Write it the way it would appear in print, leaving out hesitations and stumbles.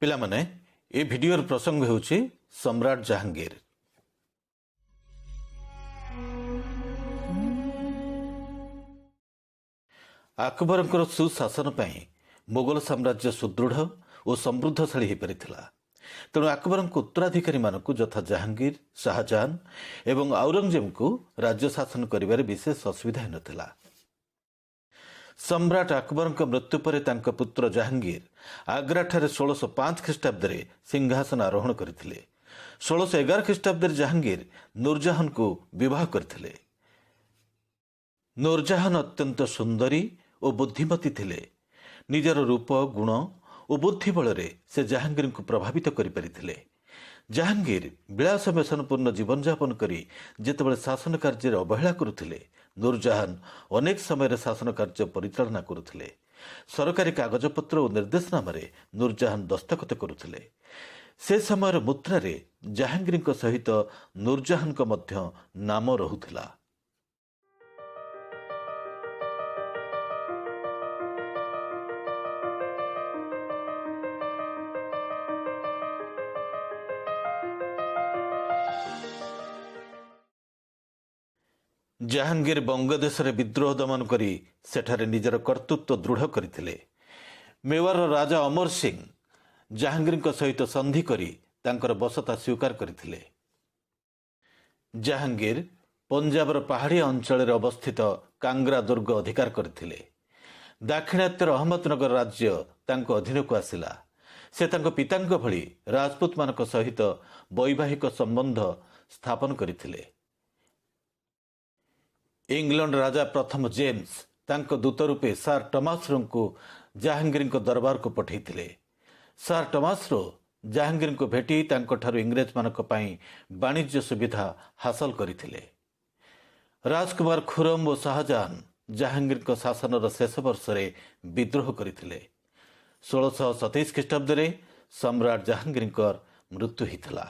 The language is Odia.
ପିଲାମାନେ, ଏ ଭିଡ଼ିଓର ପ୍ରସଙ୍ଗ ହେଉଛି ସମ୍ରାଟ ଜାହାଙ୍ଗୀର। ଆକବରଙ୍କର ସୁଶାସନ ପାଇଁ ମୋଗଲ ସାମ୍ରାଜ୍ୟ ସୁଦୃଢ଼ ଓ ସମୃଦ୍ଧଶାଳୀ ହୋଇପାରିଥିଲା। ତେଣୁ ଆକବରଙ୍କ ଉତ୍ତରାଧିକାରୀମାନଙ୍କୁ, ଯଥା ଜାହାଙ୍ଗୀର, ଶାହଜାହାନ ଏବଂ ଔରଙ୍ଗଜେବଙ୍କୁ ରାଜ୍ୟ ଶାସନ କରିବାରେ ବିଶେଷ ଅସୁବିଧା ହୋଇନଥିଲା। ସମ୍ରାଟ ଆକବରଙ୍କ ମୃତ୍ୟୁ ପରେ ତାଙ୍କ ପୁତ୍ର ଜାହାଙ୍ଗୀର ଆଗ୍ରାଠାରେ 1605 ଖ୍ରୀଷ୍ଟାବ୍ଦରେ ସିଂହାସନ ଆରୋହଣ କରିଥିଲେ। 1611 ଖ୍ରୀଷ୍ଟାବ୍ଦରେ ଜାହାଙ୍ଗୀର ନୁରଜାହାନଙ୍କୁ ବିବାହ କରିଥିଲେ। ନୁରଜାହାନ ଅତ୍ୟନ୍ତ ସୁନ୍ଦରୀ ଓ ବୁଦ୍ଧିମତୀ ଥିଲେ। ନିଜର ରୂପ, ଗୁଣ ଓ ବୁଦ୍ଧି ବଳରେ ସେ ଜାହାଙ୍ଗୀରଙ୍କୁ ପ୍ରଭାବିତ କରିପାରିଥିଲେ। ଜାହାଙ୍ଗୀର ବିଳାସ ବ୍ୟସନପୂର୍ଣ୍ଣ ଜୀବନଯାପନ କରି ଯେତେବେଳେ ଶାସନ କାର୍ଯ୍ୟରେ ଅବହେଳା କରୁଥିଲେ, ନୁରଜାହାନ ଅନେକ ସମୟରେ ଶାସନ କାର୍ଯ୍ୟ ପରିଚାଳନା କରୁଥିଲେ। ସରକାରୀ କାଗଜପତ୍ର ଓ ନିର୍ଦ୍ଦେଶନାମାରେ ନୁରଜାହାନ ଦସ୍ତଖତ କରୁଥିଲେ। ସେ ସମୟର ମୁଦ୍ରାରେ ଜାହାଙ୍ଗୀରଙ୍କ ସହିତ ନୁରଜାହାନଙ୍କ ମଧ୍ୟ ନାମ ରହୁଥିଲା। ଜାହାଙ୍ଗୀର ବଙ୍ଗଦେଶରେ ବିଦ୍ରୋହ ଦମନ କରି ସେଠାରେ ନିଜର କର୍ତ୍ତୃତ୍ୱ ଦୃଢ଼ କରିଥିଲେ। ମେୱାରର ରାଜା ଅମର ସିଂ ଜାହାଙ୍ଗୀରଙ୍କ ସହିତ ସନ୍ଧି କରି ତାଙ୍କର ବଶତା ସ୍ୱୀକାର କରିଥିଲେ। ଜାହାଙ୍ଗୀର ପଞ୍ଜାବର ପାହାଡ଼ିଆ ଅଞ୍ଚଳରେ ଅବସ୍ଥିତ କାଙ୍ଗ୍ରା ଦୁର୍ଗ ଅଧିକାର କରିଥିଲେ। ଦାକ୍ଷିଣାତ୍ୟର ଅହମ୍ମଦନଗର ରାଜ୍ୟ ତାଙ୍କ ଅଧୀନକୁ ଆସିଲା। ସେ ତାଙ୍କ ପିତାଙ୍କ ଭଳି ରାଜପୁତମାନଙ୍କ ସହିତ ବୈବାହିକ ସମ୍ବନ୍ଧ ସ୍ଥାପନ କରିଥିଲେ। ଇଂଲଣ୍ଡ ରାଜା ପ୍ରଥମ ଜେମ୍ସ ତାଙ୍କ ଦୂତ ରୂପେ ସାର୍ ଟମାସ ରୋଙ୍କୁ ଜାହାଙ୍ଗୀରଙ୍କ ଦରବାରକୁ ପଠାଇଥିଲେ। ସାର୍ ଟମାସ ରୋ ଜାହାଙ୍ଗୀରଙ୍କୁ ଭେଟି ତାଙ୍କଠାରୁ ଇଂରେଜମାନଙ୍କ ପାଇଁ ବାଣିଜ୍ୟ ସୁବିଧା ହାସଲ କରିଥିଲେ। ରାଜକୁମାର ଖୁରମ ଓ ଶାହଜାହାନ ଜାହାଙ୍ଗୀରଙ୍କ ଶାସନର ଶେଷ ବର୍ଷରେ ବିଦ୍ରୋହ କରିଥିଲେ। 1627 ଖ୍ରୀଷ୍ଟାବ୍ଦରେ ସମ୍ରାଟ ଜାହାଙ୍ଗୀରଙ୍କର ମୃତ୍ୟୁ ହୋଇଥିଲା।